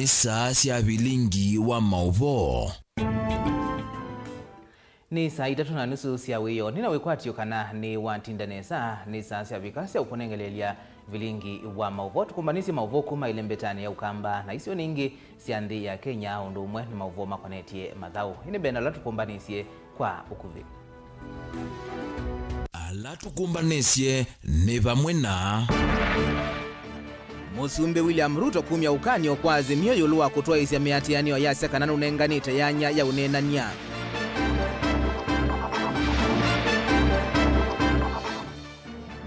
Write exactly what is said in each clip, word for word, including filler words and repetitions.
Saa sya vilingi wa maũvoo. Nĩ saa itatũ na nusu sya wĩoo. Nĩ na wĩkwatyo kana nĩwatinda nesa. Nĩ saa syavika sya ũkũnengeleelya vilingi wa maũvoo. Tũkũmbanĩsye maũvoo kuma ĩlembetanĩ ya Ũkamba na isio ningĩ sya nthĩ ya Kenya, ũndũ ũmwe nĩ maũvoo makonetye mathaũ. Ĩndĩ mbee na ũla tũkũmbanĩsye kwa ũkuvĩ. Ala tũkũmbanĩsye nĩ vamwe na. Mũsumbĩ William Ruto kumya ũkany'o kwa Azimio ĩũlũ wa kũtwaĩĩsya mĩatĩanĩo yasya kana nũnenganĩte yanya ya ũneenany'a.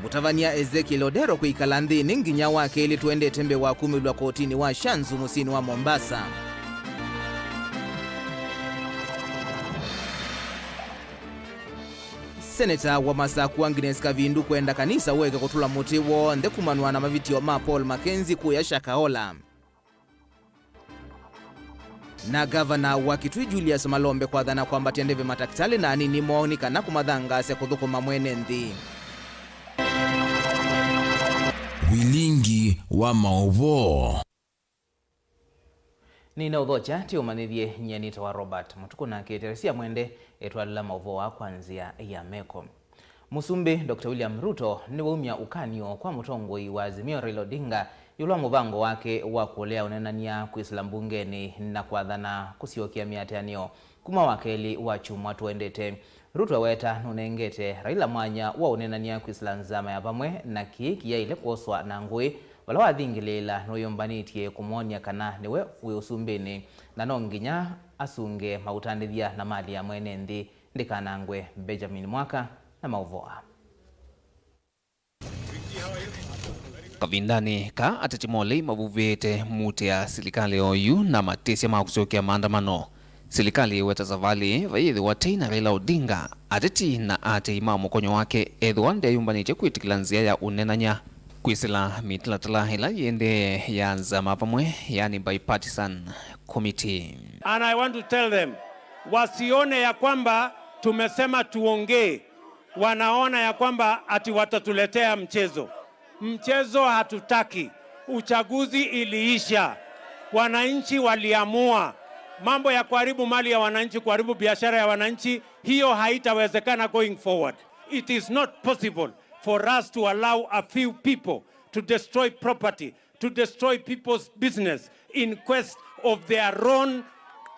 Mũtavany'a Ezekiel Odero kwĩkala nthĩnĩ nginya wa kelĩ tũendete mbee wa kumĩlw'a kotinĩ wa Shanzu mũsyĩnĩ wa Mombasa. Seneta wa Masaku Agnes Kavindu kwenda kanisa ũeke kũtũla mũtĩ w'onthe kumanwa na mavĩtyo ma Paul Mackenzie kũya Shakahola. Na ngavana wa Kitui Julius Malombe kwathana kwambatya ndeve matakĩtalĩ na anini moo nĩ kana kũmathangaasya kũthũkũma mwene nthĩ. Vilingi wa maũvoo. Nĩnaũthokya tĩ ũmanyĩthye nyie nĩtawa Robert Mũtukũ na kĩteresia mwende etwalĩla maũvoo aa kwa nzĩa ya meko. Mũsumbĩ Doctor William Ruto nĩwaumya ũkany'o kwa mũtongoi wa Azimio Raila Odinga ĩũlũ wa mũvango wake wa kũlea ũneenany'a kwĩsĩla mbungenĩ na kwathana kũsyokea mĩatĩanĩo kuma wakelĩ wa kyumwa tũendete. Ruto aweta nũnengete Raila mwanya wa ũneenany'a kwĩsĩla nzama ya vamwe na kĩĩ kĩyaĩle kwoswa na ngũĩ, vala wathingĩlĩĩla nũyũmbanĩtye kũmwony'a kana nĩwe wĩ ũsumbĩnĩ na no nginya asunge maũtandĩthya na mali ya mwene nthĩ ndĩkanangwe. Benjamin Mwaka na maũvoo aa. Kavindanĩ kaa, ateti ma ũlei mavuvĩte mutĩ ya silikalĩ oyu na matĩsya ma kũsyokea maandamano. Silikalĩ ĩweta savalĩ ĩĩ vayĩthĩwa tei na Raila Odinga, ateti na aatĩĩi ma mũkonyo wake ethĩwa ndeyũmbanĩtye kwĩtĩkĩla nzĩa ya ũneenany'a kwĩsĩla mĩtalatala ĩla yĩendee ya nzama vamwe, yani bipartisan committee. And I want to tell them, wasione ya kwamba tumesema tuongee, wanaona ya kwamba ati watatuletea mchezo. Mchezo hatutaki. Uchaguzi iliisha. Wananchi waliamua. Mambo ya kuharibu mali ya wananchi, kuharibu biashara ya wananchi, hiyo haitawezekana going forward. It is not possible for us to allow a few people to destroy property, to destroy people's business in quest of their own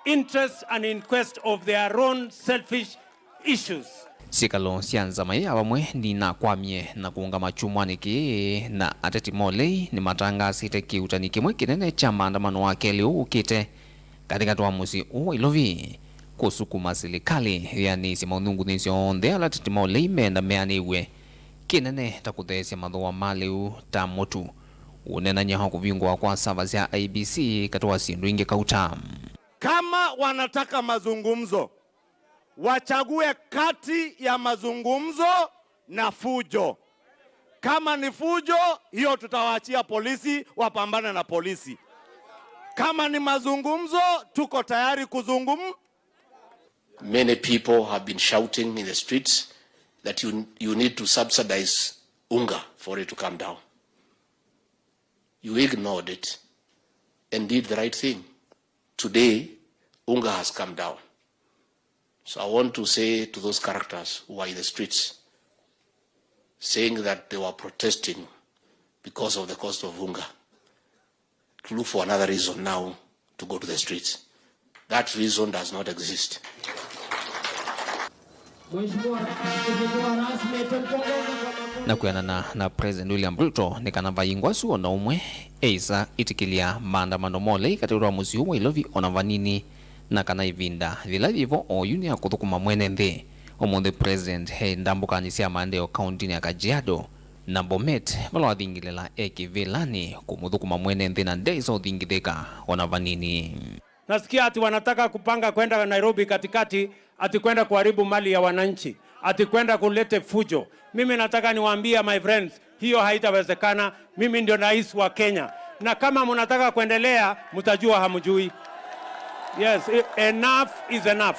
interests and in quest of their own selfish issues. Syĩkalo sya nzama ĩĩ ya vamwe ninakwamie na kũũngama kyumwanĩ kĩĩ, na ateti ma ũlei nĩmatangaasĩte kĩuutani kĩmwe kĩnene kya maandamano wa kelĩ ũũ ũkĩte katĩkatĩ wa mũsyĩ ũũ wa Ilovi, kũsukuma silikalĩ yĩanĩsye maũnyungunyĩsyo onthe ala ateti ma ũlei menda meanĩw'e, kĩnene ta kũtheesya mathooa ma lĩu ta mũtu, ũneenany'a wa kũvingũa kwa sava sya I E B C, katĩ wa syĩndũ ingĩ kauta. Kama wanataka mazungumzo, wachague kati ya mazungumzo na fujo. Kama ni fujo, hiyo tutawaachia polisi wapambane na polisi. Kama ni mazungumzo, tuko tayari kuzungum- Many people have been shouting in the streets that you, you need to subsidize unga for it to come down. You ignored it and did the right thing. Today, unga has come down. So I want to say to those characters who are in the streets saying that they were protesting because of the cost of unga, to look for another reason now to go to the streets. That reason does not exist. Na kwĩanana na President William Ruto, nĩ kana vaingwa asu o na ũmwe eĩsa ĩtĩkĩlya maandamano ma ũlei katĩ wa mũsyĩ ũũ wa Ilovi o na vanini, na kana ĩvinda yĩla yĩvo oyu nĩ ya kũthũkũma mwene nthĩ. Ũmũnthĩ President e ndambũkanĩ sya maendeeo kauntinĩ ya Kajiado na Bomet, vala wathingĩlĩla e kĩvĩlanĩ kũmũthũkũma mwene nthĩ na ndeĩsa ũthingithĩka o na vanini. Nasikia ati wanataka kupanga kwenda Nairobi katikati, ati kwenda kuharibu mali ya wananchi, ati kwenda kulete fujo. Mimi nataka niwaambie, my friends, hiyo haitawezekana. Mimi ndio rais wa Kenya. Na kama mnataka kuendelea, mtajua hamjui. Yes, e-, enough is enough.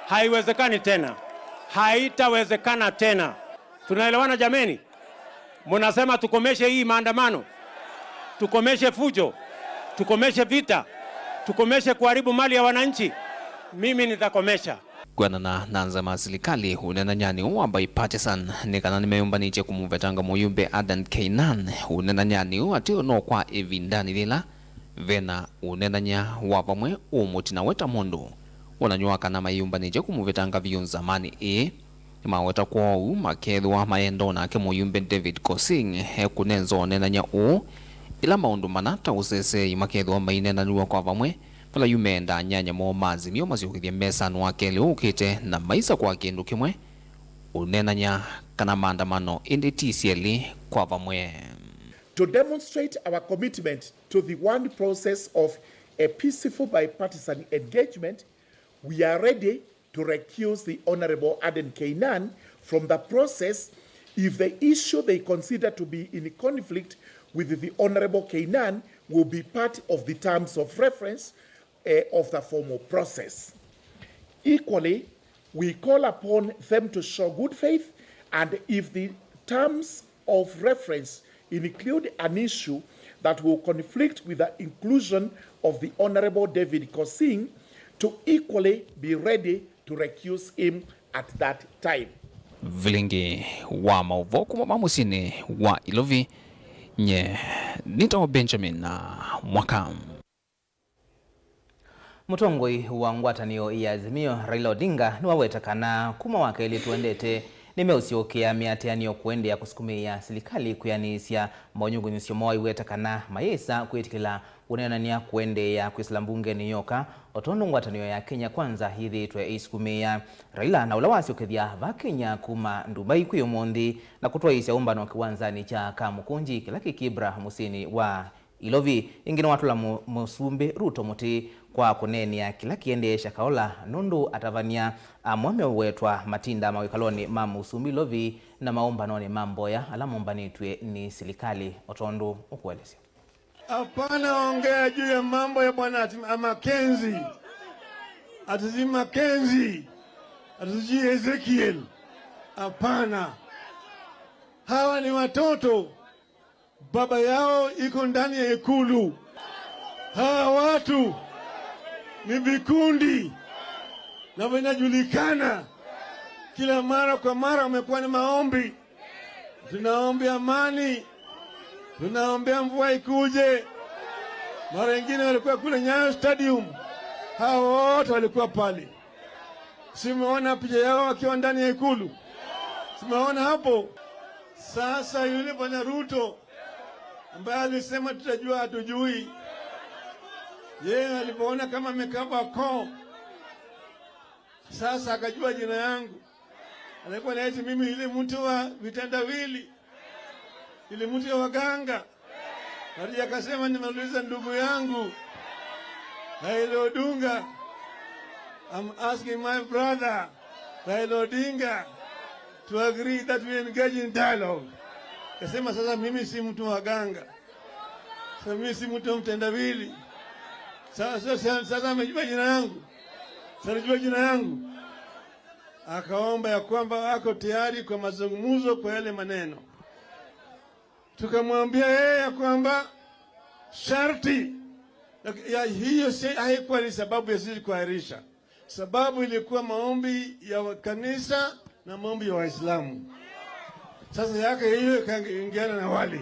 Haiwezekani tena. Haitawezekana tena. Tunaelewana jameni? Munasema tukomeshe hii maandamano? Tukomeshe fujo? Tukomeshe vita, tukomeshe kuharibu mali ya wananchi. Mimi nitakomesha. Kwĩanana na nzama ya silikalĩ, ũneenany'anĩ ũũ wa bipartisan nĩ kana nĩmeyũmbanĩtye kũmũvetanga mũyumbe Adan Keynan ũneenany'anĩ ũũ ateo no kwa ĩvindanĩ yĩla vena ũneenany'a wa vamwe ũũ mũtina we ta mũndũ wonany'o wa kana mayĩyũmbanĩtye kũmũvetanga vyũ nzamanĩ ĩĩ. Nĩmaweta kwoou makethĩwa mayenda o nake mũyumbe David Kosing ekũnenza ũneenany'a ũũ, ĩla maũndũ mana ta ũseseei makethĩwa maineenanĩw'a kwa vamwe, vala yu meendaa anyanya moo ma Azimio masyokethye mesanĩ wa kelĩ ũkĩte na maisakũa kĩndũ kĩmwe, ũneenany'a kana maandamano, ĩndĩ ti syelĩ kwa vamwe. To demonstrate our commitment to the one process of a peaceful bipartisan engagement, we are ready to recuse the Honorable Aden Keynan from the process if the issue they consider to be in conflict with the Honorable Keynan will be part of the terms of reference, eh, of the formal process. Equally, we call upon them to show good faith, and if the terms of reference include an issue that will conflict with the inclusion of the Honorable David Kosing, to equally be ready to recuse him at that time. Vilingi wa maũvoo kuma ma mũsyĩnĩ wa Ilovi, nye nĩtawa Benjamin, ah, Mwaka. Mũtongoi wa ngwatanĩo ya Azimio, Raila Odinga, nĩwaweta kana kuma wakelĩ tũendete nĩmeũsyokea mĩatĩanĩo kũendeea kũsukumĩĩa silikalĩ kwĩanĩsya monyungunyĩsyo moo aiweta kana mayĩsa kwĩtĩkĩla ũneenany'a kũendeea kwĩsĩla mbungenĩ yoka, o tondũ ngwatanĩo ya Kenya Kwanza yĩthĩĩtwe ĩisukumĩĩa. Raila na ũla wasyokethya va Kenya kuma Dubai kwĩ ũmũnthĩ na kũtwaĩĩsya ũmbano kĩwanzanĩ kya Kamukunji kĩla kĩ Kibra mũsyĩnĩ wa Ilovi. Ĩngĩ nĩwatũla mũ-, Mũsumbĩ Ruto mũtĩ kwa kũneenea kĩla kĩendee Shakahola, nũndũ atavany'a amwe meũwetwa matinda mawĩkalonĩ ma Mũsumbĩ Ilovi na maũmbanonĩ ma mboya ala mombanĩtw'e nĩ silikalĩ, o tondũ ũkũelesya. Hapana ongea juu ya mambo ya bwana ati, a, Mackenzie. Ati si Mackenzie. Ati si Ezekiel. Hapana. Hawa ni watoto. Baba yao iko ndani ya ikulu. Hawa watu ni vikundi na vinajulikana. Kila mara kwa mara wamekuwa ni maombi. Tunaombea amani. Tunaombea mvua ikuje. Mara ingine walikuwa kule Nyayo Stadium. Hao wote walikuwa pale. Si umeona picha yao wakiwa ndani ya ikulu? Si umeona hapo? Sasa yule bwana Ruto ambaye alisema tutajua, hatujui. Yeye alipoona kama amekabwa koo, sasa akajua jina yangu. Alikuwa anaita mimi yule mtu wa vitendawili, yule mtu wa waganga. Hadi akasema, nimeuliza ndugu yangu Raila Odinga, I'm asking my brother Raila Odinga to agree that we engage in dialogue. Akasema, sasa mimi si mtu wa waganga. Sasa mimi si mtu wa mtendawili. Sasa, sasa, sasa amejua jina yangu. Sasa amejua jina yangu. Akaomba ya kwamba ako tayari kwa mazungumzo kwa yale maneno. Tukamwambia yeye ya kwamba sharti ya hiyo si, haikuwa ni sababu ya sisi kuahirisha. Sababu ilikuwa maombi ya wa-, kanisa na maombi ya Waislamu. Sasa yake hiyo ikaingiana na wale.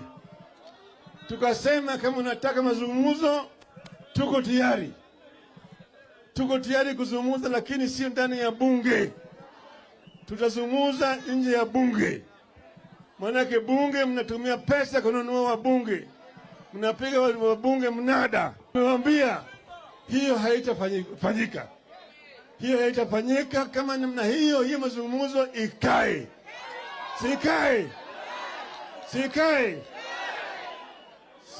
Tukasema, kama unataka mazungumzo, tuko tayari. Tuko tayari kuzungumza, lakini sio ndani ya bunge. Tutazungumza nje ya bunge. Maanake bunge mnatumia pesa kununua wabunge. Mnapiga wa-, wabunge mnada. Nimewaambia, hiyo haitafanyika. Hiyo haitafanyika kama namna hiyo, hiyo mazungumzo ikae. Sikae. Sikae.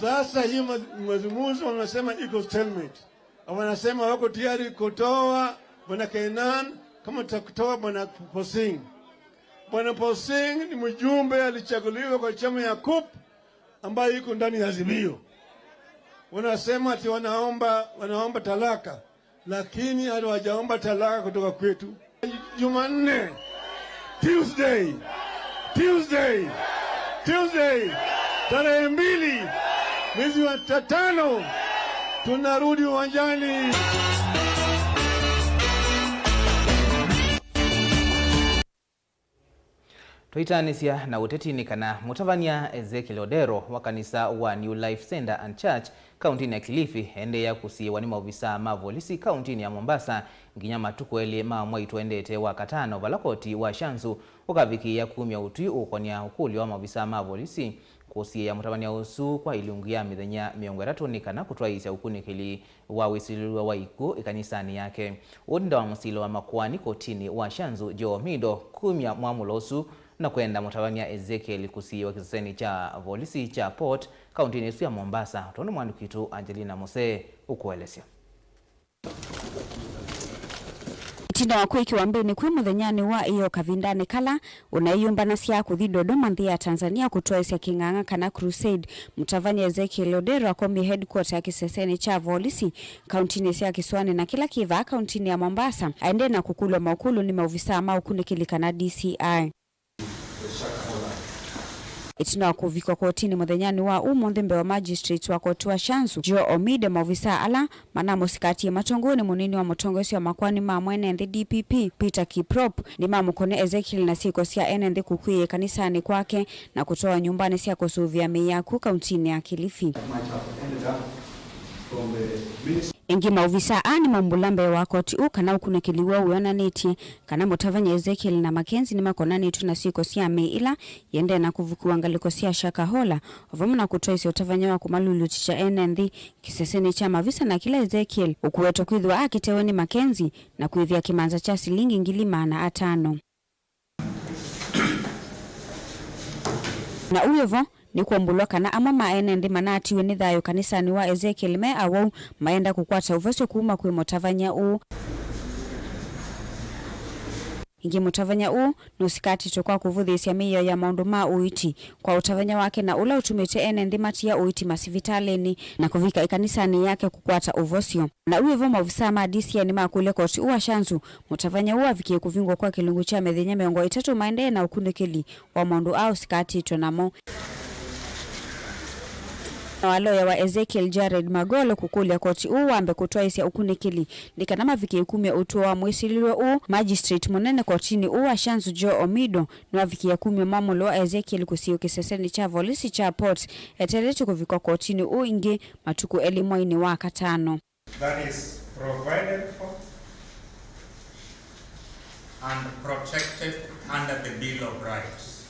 Sasa hiyo maz-, mazungumzo wanasema iko stalemate. Wanasema wako tayari kutoa Bwana Keynan kama tutakutoa Bwana Posing. Bwana Posing ni mjumbe alichaguliwa kwa chama ya kup ambayo iko ndani ya Azimio. Wanasema ati wanaomba, wanaomba talaka, lakini hata hawajaomba talaka kutoka kwetu. Jumanne, Tuesday, Tuesday, Tuesday, tarehe mbili mwezi wa ta-, tano, Tunarudi uwanjani. Tũitanĩsya na ũtetinĩ kana mũtavany'a Ezekiel Odero wa kanisa wa New Life Center and Church kauntinĩ ya Kilifi endeea kũsiĩĩwa nĩ maovisaa ma volisi kauntinĩ ya Mombasa nginya matukũ elĩ ma mwai tũendete wa katano, vala koti wa Shanzu ũkavikĩĩa kumya ũtwi ũkũkonĩa ũkũlyo wa maovisaa ma volisi kũsiĩĩa mũtavany'a ũsu kwa ilungu ya mĩthenya mĩongo ĩtatũ nĩ kana kũtwaĩĩsya ũkunĩkĩli wa wĩsilĩlw'a wa ikw'ũ ĩkanisanĩ yake. Ũũ nĩ nda wa mũsili wa makoani kotinĩ wa Shanzu Joe Omido kumya mwamũlo ũsu na kwenda mũtavany'a Ezekiel kũsiĩĩwa kĩsesenĩ kya volisi kya Port kauntinĩ ĩsu ya Mombasa, tondũ mwandĩki witũ Angelina Musee ũkũelesya. Ĩtina wa kwĩkĩwa mbĩnĩ kwĩ mũthenyanĩ wa ĩyoo kavindanĩ kala ũnaĩyũmbanasya kũthi Dodoma nthĩ ya Tanzania kũtwaĩsya kĩng'ang'a kana crusade, mũtavany'a Ezekiel Odero akomie headquarter ya kĩsesenĩ kya volisi kauntinĩ sya kĩsũanĩ na kĩla kĩ vaa kauntinĩ ya Mombasa, aendee na kũkũlw'a maũkũlyo nĩ maovisaa ma ũkunĩkĩli kana D C I. Ĩtina wa kũvikwa kotinĩ mũthenyanĩ wa ũmũnthĩ mbee wa magistrate wa koti wa Shanzu, Joe Omide, maovisaa ala manamũsikatie matongoew'e nĩ mũnini wa mũtongoesya wa makoani ma mwene nthĩ D P P, Peter Kiprop, nĩmamũkũne Ezekiel na syĩko sya ene nthĩ kũkw'ĩĩa kanisanĩ kwake na kũtwawa nyũmbanĩ sya kũsũvĩa mĩĩ ya akw'ũ kauntinĩ ya Kilifi. Ĩngĩ, maovisaa aa nĩmaumbũla mbee wa koti ũũ kana ũkunĩkĩli woo wĩonanĩtye kana mũtavany'a Ezekiel na Mackenzie nĩmakonanĩtw'e na syĩko sya mĩĩ ĩla yĩendee na kũvukiwa ngalĩko sya Shakahola, o vamwe na kũtwaĩsya ũtavany'a wa kũmalulutĩkya ene nthĩ kĩsesenĩ kya mavisa na kĩla Ezekiel ũkũwetwa kwĩthĩwa akĩtewe nĩ Mackenzie na kũĩvĩa kĩmanza kya silingi ngili maana atano. Na ũu vo, nĩkwaumbũlwa kana amwe ma ene nthĩ manaatiwe nĩ thayũ kanisanĩ wa Ezekiel me awau, mayenda kũkwata ũvosyo kuma kwĩ mũtavany'a ũũ. Ĩngĩ, mũtavany'a ũũ nũsikatĩtwe kwa kũvũthĩĩsya mĩio ya maũndũ ma ũiiti kwa ũtavany'a wake na ũla ũtumĩte ene nthĩ matia ũiiti masivitalĩnĩ na kũvika ĩkanisanĩ yake kũkwata ũvosyo. Na ũu vo, maovisaa ma D C I nĩmakũlya koti ũũ wa Shanzu mũtavany'a ũũ avikĩe kũvingwa kwa kĩlungu kya mĩthenya mĩongo ĩtatũ maendee na ũkunĩkĩli wa maũndũ aa ũsikatĩtwe namo. Na wa loya wa Ezekiel, Jared Magolo, kũkũlya koti ũũ wambe kũtwaĩsya ũkunĩkĩli nĩ kana mavikĩe kumya ũtũo wa mwĩsilĩlwe ũũ, magistrate mũnene kotinĩ ũũ wa Shanzu, Joe Omido, nĩwavikĩe kumya mwamũlo wa Ezekiel kũsiĩĩwa kĩsesenĩ kya volisi kya Port eteletye kũvikwa kotinĩ ũũ ĩngĩ matukũ elĩ mweinĩ wa katano. That is provided for and protected under the Bill of Rights.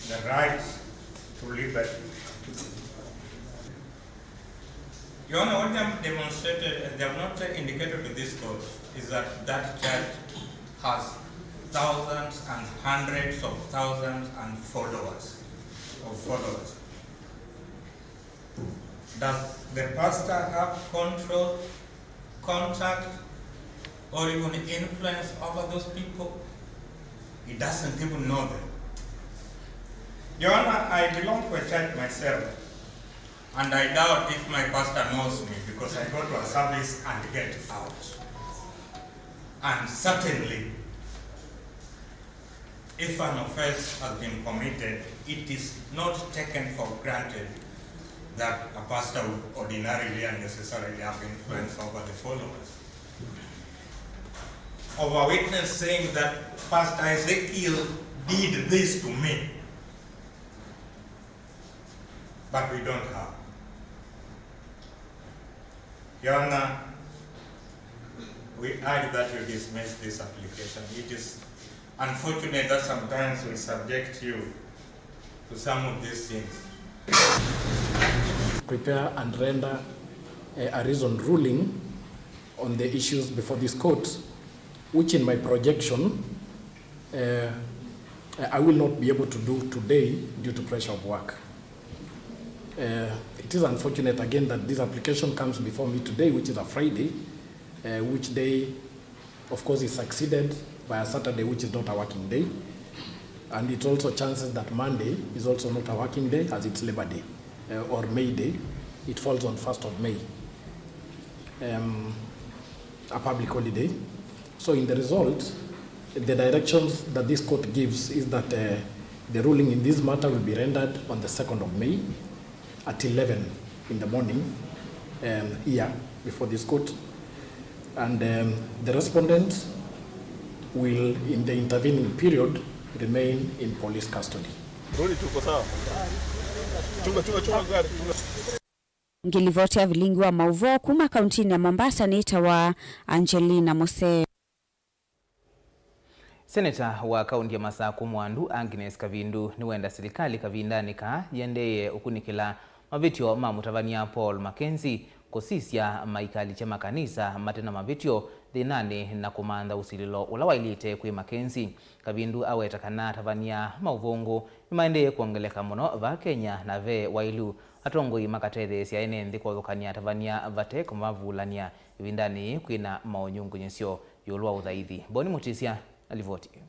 The right to liberty. Your Honor, what they have demonstrated, they have not indicated to this court, is that that church has thousands and hundreds of thousands and followers, of followers. Does the pastor have control, contact, or even influence over those people? He doesn't even know them. Your Honor, I belong to a church myself, and I doubt if my pastor knows me because I go to a service and get out. And certainly, if an offense has been committed, it is not taken for granted that a pastor would ordinarily and necessarily have influence over the followers. Of a witness saying that Pastor Ezekiel did this to me, but we don't have. Your Honor, we urge that you dismiss this application. It is unfortunate that sometimes we subject you to some of these things. Prepare and render a, a reasoned ruling on the issues before this court, which in my projection, uh, I will not be able to do today due to pressure of work. Uh, it is unfortunate again that this application comes before me today, which is a Friday, uh, which day, of course, is succeeded by a Saturday, which is not a working day. And it also chances that Monday is also not a working day, as it's Labor Day, uh, or May Day. It falls on first of May, um, a public holiday. So in the result, the directions that this court gives is that, uh, the ruling in this matter will be rendered on the second of May at eleven in the morning, um, here before this court, and, um, the respondent will, in the intervening period, remain in police custody. Rudi, tuko sawa. Chunga, chunga, chunga gari, chunga. Ngilivoti ya vilingi wa mauvoo kuma kauntinĩ ya Mombasa nĩtawa Angelina Muse. Seneta wa kaunti ya Masakũ Mwandu, Agnes Kavindu, nĩwenda silikalĩ kavindanĩ kaa yĩendeee ũkunĩkĩla mavĩtyo ma mũtavany'a Paul Mackenzie, kũsisya maikalikye makanisa mate na mavĩtyo thĩnanĩ na kũmantha ũsilĩlo ũla waĩlĩte kwĩ Mackenzie. Kavindu aweta kana atavany'a ma ũvũngũ nĩmaendee kwongeleka mũno vaa Kenya, na ve waĩlu atongoi makatetheesya ene nthĩ kũvathũkany'a atavany'a vate kũmavulany'a. Ĩvindanĩ yĩĩ kwĩna maũnyungunyĩsyo ĩũlũ wa ũthaithi. Boni Mũtĩsya na livoti ĩyo.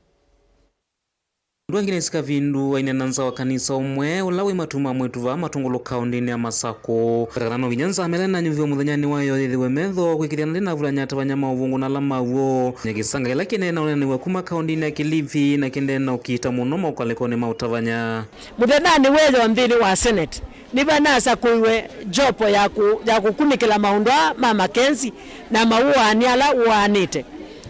Andũ angĩ nĩsika vindu aineena nza wa kanisa ũmwe ũla wĩ Matu ma Mwĩtu vaa Matũngũlũ kaũndĩnĩ ya Masakũ. Kana no nginya nzamela na nyuvi wa mũthenyanĩ wayo yĩthĩwe metho kwĩkĩthya na ndĩnavulany'a atavany'a ma ũvũngũ na ala ma w'o. Nyakĩsanga kĩla kĩneena ũneenaniw'a kuma kaũndĩnĩ ya Kilifi na kĩndee na ũkiita mũno maũkalĩkonĩ ma ũtavany'a. Mũthenyanĩ weyo nthĩnĩ wa Senate, nĩvanasakũiwe jopo ya kũ-, ya kũkunĩkĩla maũndũ aa ma Mackenzie na mawũaani ala ũaanĩte.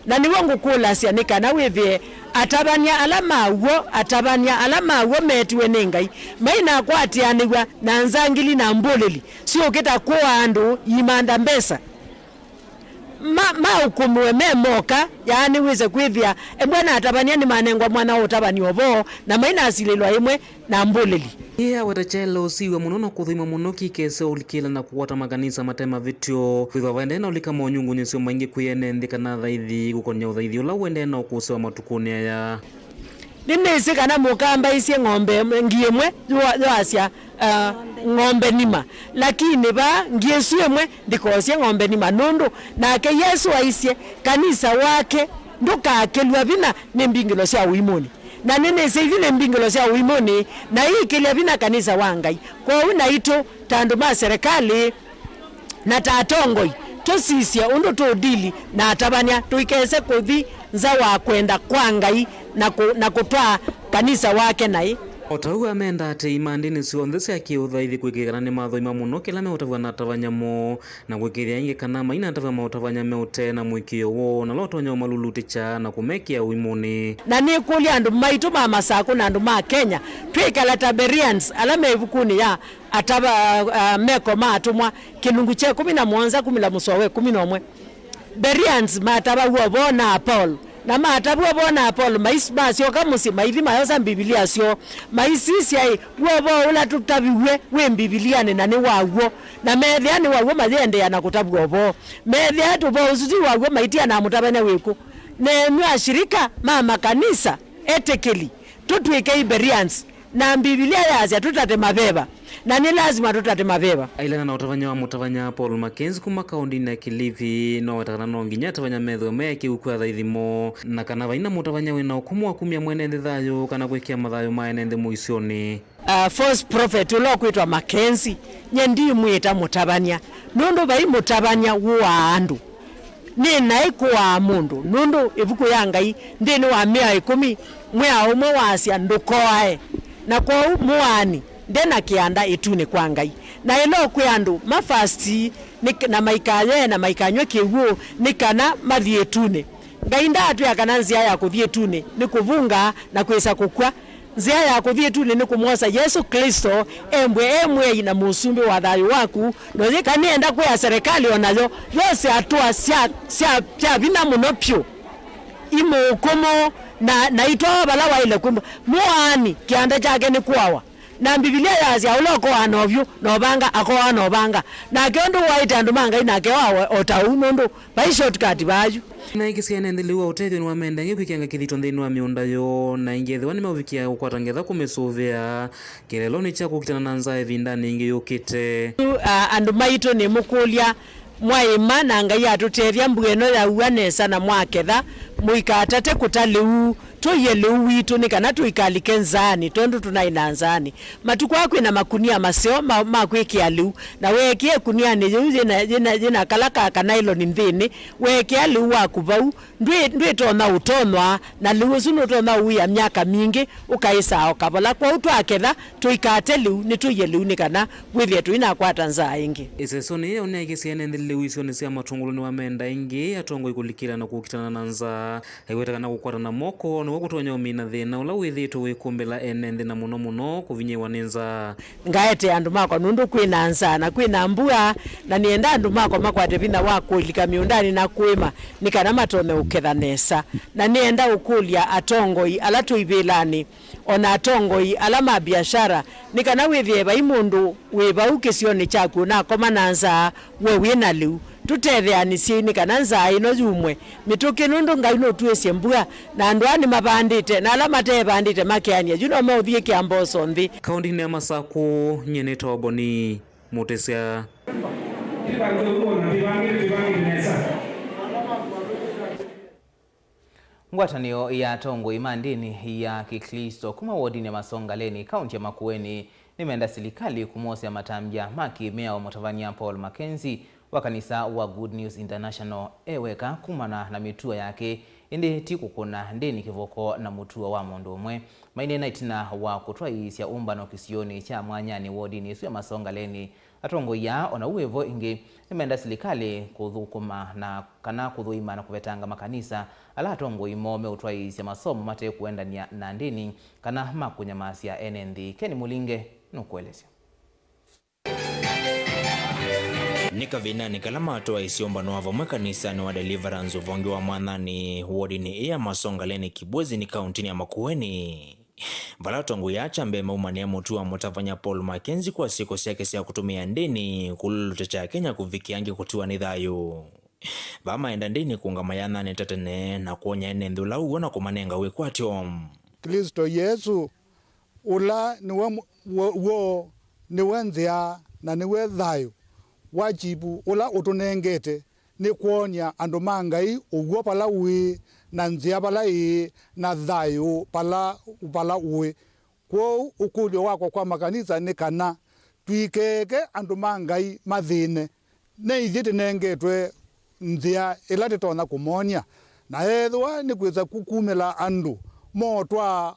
Na nĩw'o ngũkũlasya nĩ kana wĩthĩe atavany'a ala ma w'o, atavany'a ala ma w'o meetiwe nĩ Ngai, mainakwatĩanĩw'a na nzangili na mbũlĩli syũkĩta kũaa andũ iimantha mbesa. Ma-, maũkũmĩwe me moka, yaani wĩse kwĩthĩa ĩmwe na atavany'a nĩmanengwa mwanya wa ũtavany'a ũvoo, na mainasilĩlwa ĩmwe na mbũlĩli. Ĩĩ aweta kyaĩle ũsiw'a mũno na kũthũima mũno kĩkese ũlikĩla na kũkwata makanisa mate mavĩtyo. Kwĩthwa vaendee na ũlika monyungunyĩsyo maingĩ kwĩ ene nthĩ kana athaithi kũkon'ya ũthaithi ũla ũendee na ũkũsĩwa matukũnĩ aya. Nĩnĩsĩ kana mũkambaisye ng'ombe ngi ĩmwe yũa-, yoasya, uh, ng'ombe nima, lakini vaa ngi ĩsu ĩmwe ndĩkosye ng'ombe nima, nũndũ nake Yesũ aisye kanisa wake ndũkakĩlw'a vinya nĩ mbingĩlo sya ũimũnĩ. Na nĩnĩsĩ ithi nĩ mbingĩlo sya ũimũnĩ, na iikĩlya vinya kanisa wa Ngai. Kwoou naitũ, ta andũ ma serĩkalĩ na ta atongoi, tũsisye ũndũ tũũdili na atavany'a, tũikese kũthi nza wa kwenda kwa Ngai na kũ-, na kũtwaa kanisa wake naĩ. O ta ũu amenda atei ma ndĩni syonthe sya kĩ-ũthaithi kwĩkĩĩka kana nĩmathũima mũno kĩla meũtavw'a na atavany'a moo. Na kwĩkĩĩthya ĩngĩ kana mainatavw'a maũtavany'a me ũtee na mũĩkĩĩo woo, na ũla ũtonya ũmalulutĩkya na kũmekĩa ũimũnĩ. Na nĩkũlya andũ maitũ ma Masakũ na andũ ma Kenya, twĩkala ta Bereans ala me ĩvukunĩ ya atava, uh, Meko ma Atũmwa, kĩlungu kya ĩkũmi na mũonza kumĩla mũsoa wa ĩkũmi na ũmwe. Bereans matavaw'a ũvoo na Apolo. Na matavw'a ũvoo na Apolo, mais-, masyoka mũsyĩ, maithi mayosa Mbivilia syoo, maisisya-ĩ, w'o ũvoo ũla tũtaviw'e wĩ Mbivilianĩ na nĩ wa w'o, na meethĩa nĩ wa w'o, mayĩendeea na kũtavw'a ũvoo. Meethĩa tũvoo ũsu ti wa w'o, maitia na mũtavany'a wĩkũ? Na ĩnyw'ĩ ashirika ma makanisa etĩkĩli, tũtw'ĩkei Bereans. Na Mbivilia yaasya tũtate maveva, na nĩ lasima tũtate maveva. Ailana na ũtavany'a wa mũtavany'a Paul Mackenzie kuma kaũndĩnĩ ya Kilifi, noweta kana no nginya atavany'a methĩwe me ekĩĩku kwĩ athaithi moo, na kana vai na mũtavany'a wĩ na ũkũmũ wa kumya mwene nthĩ thayũ kana kwĩkĩa mathayũ ma ene nthĩ mũisyonĩ. Uh, false prophet ũla ũkwĩtwa Mackenzie, nye ndimwĩta mũtavany'a, nũndũ vai mũtavany'a wũaa andũ. Nĩ naĩ kũaa mũndũ, nũndũ ĩvuku ya Ngai nthĩnĩ wa Mĩao ĩkũmi, mwĩao ũmwe waasya, "Ndũkoae." Na kwoou mũaani nde na kĩanda ĩtunĩ kwa Ngai. Na ĩla ũkwĩa andũ mafasti nĩ, na maikaye na maikanyw'e kĩw'ũ nĩ kana mathi ĩtunĩ. Ngai ndaatwĩa kana nzĩa ya kũthi ĩtunĩ nĩ kũvunga na kwĩsa kũkw'a. Nzĩa ya kũthi ĩtunĩ nĩ kũmwosa Yesũ Klĩsto embwe e Mwĩai na Mũsumbĩ wa thayũ waku, na ũyĩka nĩenda kwĩa serĩkalĩ o nayo yose atũa sya, sya, sya vinya mũno vyũ imũũkũmũ na, na itwawa vala waĩle kwĩmbwa. Mũaani kĩanda kyake nĩ kũawa. Na Mbivilia yaasya, "Ũla ũkoaa na ũvyũ na ũvanga akoaa na ũvanga." Nake ũndũ ũaĩte andũ ma Ngai nake oawe o ta ũu, nũndũ vai shortcut vaayu. Na ĩkĩsya ene nthĩ lĩu wa ũtethyo nĩwamenda ĩngĩ kwĩkĩanga kĩthito nthĩnĩ wa mĩũnda yoo, na ĩngĩ ethĩwa nĩmeũvikĩa kũkwata ngetha kũmĩsũvĩa kĩeleelonĩ kya kũkitana na nzaa ĩvindanĩ ĩngĩ yũkĩte. Yu, a, andũ maitũ nĩmũkũlya, mwaĩma na Ngai atũtethya mbua ĩno yaua nesa na mwaketha, mũikatate kũta lĩu Tũie lĩu witũ nĩ kana tũikalike nzaanĩ, tondũ tũnaĩ na nzaanĩ. Matukũ aa kwĩ na makunia maseo ma, ma kwĩkĩa lĩu, na weekĩe ĩkunianĩ yĩu yĩna, yĩna, yĩna kala ka kanailoni nthĩnĩ, weekĩa lĩu waku vau, ndwĩ, ndwĩtonya ũtonywa, na lĩu ũsu nũtonya ũia myaka mingĩ ũkaĩsaa o kavola. Kwoou twaketha, tũikate lĩu, nĩtũie lĩu nĩ kana wĩthĩe tũinakwata nzaa ĩngĩ. Ĩsesonĩ yĩĩ, ũneekĩsya ene nthĩ lĩu isionĩ sya matũngũlũnĩ wa menda ĩngĩ atongoi kũlikĩla na kũkitana na nzaa. Aiweta kana kũkwatana moko nĩw'o kũtonya ũmina thĩna ũla wĩthĩĩtwe ũikumbĩla ene nthĩ, na mũno mũno kũvinyĩĩwa nĩ nzaa. Ngaete andũ makwa nũndũ kwĩ na nzaa na kwĩ na mbua, na nĩenda andũ makwa makwate vinya wa kũlika mĩũndanĩ na kũĩma nĩ kana matonye ũketha nesa. Na nĩenda ũkũlya atongoi ala twĩ ivĩlanĩ, o na atongoi ala ma biashara, nĩ kana wĩthĩe vai mũndũ wĩ vau kĩsionĩ kyaku ũnakoma na nzaa, we wĩ na lĩu. Tũtetheanĩsyei nĩ kana nzaa ĩno yumwe mĩtũkĩ, nũndũ Ngai nũtwĩsye mbua, na andũ aa nĩmavandĩte, na ala matevandĩte makeanĩa, yu no meũthiĩkĩa mboso nthĩ. Kaũndĩnĩ ya Masakũ, nyie nĩtawa Boni Mũtĩsya. Ngwatanĩo ya atongoi ma ndĩni ya Kĩklĩsto kuma wodinĩ ya Masongaleni, kaunti ya Makueni, nĩmenda silikalĩ kũmosea matambya ma kĩmĩao mũtavany'a Paul Mackenzie wa kanisa wa Good News International e weka kumana na mĩtuo yake, ĩndĩ ti kũkũna ndĩni kĩvoko na mũtuo wa mũndũ ũmwe. Maineena ĩtina wa kũtwaĩĩsya ũmbano kĩsionĩ kya Mwanyanĩ wodinĩ ĩsu ya Masongaleni, atongoi aa, o na ũu wĩ vo ĩngĩ, nĩmenda silikalĩ kũthũkũma na kana kũthũima na kũvetanga makanisa ala atongoi moo meũtwaĩĩsya masomo mate kũendanĩa na ndĩni kana ma kũnyamasya ene nthĩ. Ken Mũlinge nũkũelesya. Nĩ kavindanĩ kala matwaĩĩsye ũmbano wa vamwe kanisanĩ wa Deliverance Ũvonge wa Mwathani, wodinĩ ĩĩ ya Masongaleni, Kibwezi nĩ kauntinĩ ya Makueni, vala atongoi aa kya mbee maumanĩa mũtuo wa mũtavany'a Paul Mackenzie kwa syĩko syake sya kũtũmĩa ndĩni kũlũlũtĩkya Akenya kũvikĩa angĩ kũtiwa nĩ thayũ. Vaa maenda ndĩni kũũngama yathanĩ ta tene na kwony'a ene nthĩ ũla ũw'o na kũmanenga wĩkwatyo. Klĩsto Yesũ, ũla nĩwe mu-, w'o-, w'o, nĩwe nzĩa, na nĩwe thayũ. Wajibu ũla ũtũnengete nĩ kwony'a andũ ma Ngai ũw'o vala ũĩ, na nzĩa vala ĩĩ, na thayũ vala, vala ũĩ. Kwoou ũkũlyo wakwa kwa makanisa nĩ kana tũikeke andũ ma Ngai mathĩne. Nĩ ithyĩ tũnengetwe nzĩa ĩla tũtonya kũmony'a, na ethĩwa nĩ kwĩsa ku-, kumĩla andũ motwaa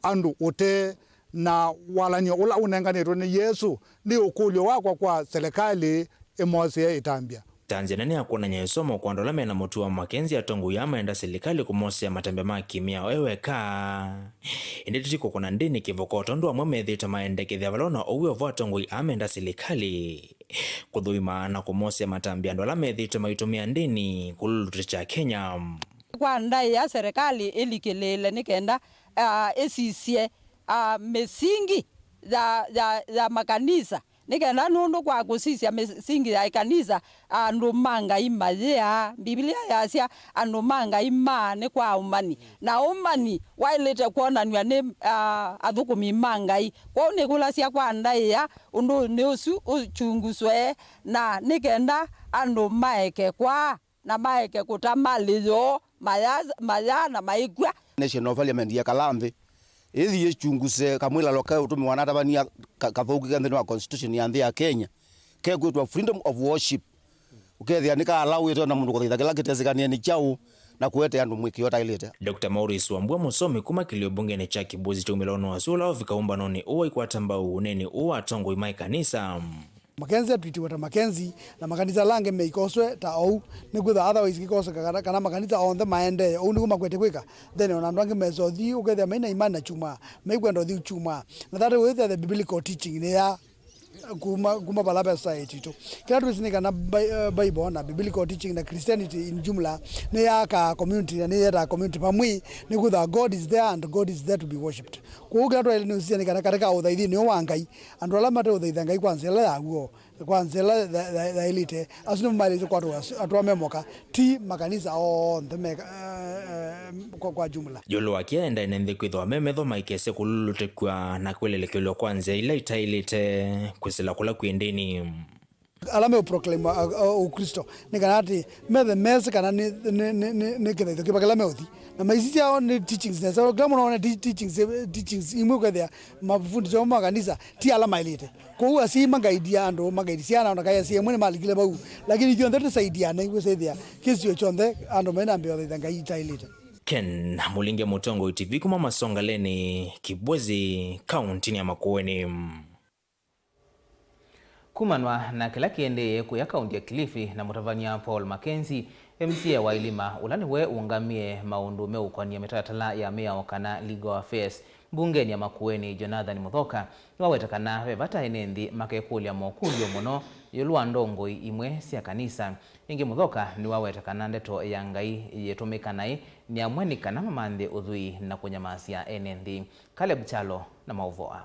andũ ũtee na walany'o ũla ũnenganĩtwe nĩ Yesũ, nĩ ũkũlyo wakwa kwa selekalĩ ĩmosee ĩtambya. Ta nzĩa nene ya kwonany'a ĩsomo kwa andũ ala mena mũtuo wa Mackenzie, atongoi aa maenda silikalĩ kũmosea matambya ma kĩmĩao e weka. Ĩndĩ ti kũkũna ndĩni kĩvoko, tondũ amwe methĩĩtwe maendekethya vala ũna ũw'o vo atongoi aa menda silikalĩ kũthũima na kũmosea matambya andũ ala methĩĩtwe maitũmĩa ndĩni kũlũlũtĩkya Kenya. Kwa ndaĩa, serikali ĩlikĩlĩĩle nĩ kenda, ah, ĩsisye, ah, mĩsingi ya, ya, ya makanisa, nĩ kenda nũndũ kwa kũsisya mĩsingi ya ĩkanisa, andũ ma Ngai mayĩaa. Mbivilia yasya, andũ ma Ngai maa nĩ kwa ũmanyi, na ũmanyi waĩlĩte kwonanw'a nĩ, ah, athũkũmi ma Ngai. Kwoou nĩkũlasya kwa ndaĩa, ũndũnĩ ũsu ũkyunguswe, na nĩ kenda andũ maeke kwaa na maeke kũta malĩ yoo, maya, maya na maikw'a. National Parliament yekala nthĩ, ĩthi yĩkyunguse kamwĩlalo ke ũtũmĩwa na atavany'a ka-, kathũku ke nthĩnĩ wa constitution ya nthĩ ya Kenya, kekwĩtwa freedom of worship. Ũkethĩa nĩkaalawĩte ona mũndũ kũthaitha kĩla kĩtesĩkanĩe nĩ kyaũ, na kũete andũ mwĩkĩo ũtaĩlĩte. Doctor Maurice Wambua, mũsomi kuma kĩlio mbungenĩ kya Kibwezi kyaumĩla ũnũasyo ũla ũvika ũmbanonĩ ũũ, aikwata mbau ũneenĩ ũũ wa atongoi ma ĩkanisa. Mackenzie atwitiwe ta Mackenzie, na makanisa ala angĩ meikoswe ta ou. Nĩkwĩthwa otherwise kĩkoseka kana, kana makanisa onthe maendee. Ou nĩw'o makwete kwĩka. Then ona andũ angĩ mesa ũthi, ũkethĩa maina imani na kyumwa, maikwenda ũthi kyumwa. Na that way, the biblical teaching nĩ ya kuma, kuma vala ve society itũ. Kĩla twĩsĩ nĩ kana Bi-, eh, Bible na biblical teaching na Christianity in jumla nĩ yaakaa community na nĩ yetaa community vamwe. Nĩkwĩthwa God is there and God is there to be worshipped. Kwoou kĩla twaĩle nĩ ũsisya nĩ kana katika ũthaithinĩ ũũ wa Ngai, andũ ala mate ũthaitha Ngai kwa nzĩa ĩla ya w'o, kwa nzĩa ĩla ya, ya, yaĩlĩte, asu nĩmo maĩlĩte kwatwa atũa me moka, ti makanisa onthe me, eh, eh, kwa, kwa jumla. Ĩũlũ wa kĩĩ, enda ene nthĩ kwĩthĩwa me metho maikese kũlũlũtĩkw'a na kwĩlelekelw'a kwa nzĩa ila itaĩlĩte kwĩsĩla kũla kwĩ ndĩni. Ala meũproclaim, uh, uh, Ũklĩsto, nĩ kana atĩ methe mesĩ kana nĩ, nĩ, nĩ, nĩ, nĩ kĩthaitho kĩva kĩla meũthi, Na maisi syao nĩ teachings nesa. Kĩla mũndũ one teachings, teachings imwe ũkethĩa mafundi ma kanisa ti ala maĩlĩte. Kwoou asyai mangaidia andũ, mangaidi syana, ona kaĩ asyai amwe nĩmalikile vau. Lakini ithyonthe tũsaidiane, wĩsĩthĩa kĩsio kyonthe andũ maĩ na mbee ũthaitha Ngai itaĩlĩte. Ken Mulinge, Mũtongoi T V, kuma Masongaleni, Kibwezi, kauntinĩ ya Makueni. Kumanwa na kĩla kĩendee kũya kaunti ya Kilifi na mũtavany'a Paul Mackenzie, M C A wa Ilima, ũla nĩwe ũngamĩe maũndũ meũkonĩa mĩtalatala ya mĩao kana legal affairs mbungenĩ ya Makueni, Jonathan Muthoka, nĩwaweta kana ve vata ene nthĩ makekũlya mokũlyo mũno ĩũlũ wa ndongoi imwe sya kanisa. Ĩngĩ Muthoka nĩwaweta kana ndeto ya Ngai yĩtũmĩka naĩ nĩ amwe nĩ kana mamanthe ũthwii na kũnyamasya ene nthĩ. Caleb Kyalo na maũvoo aa.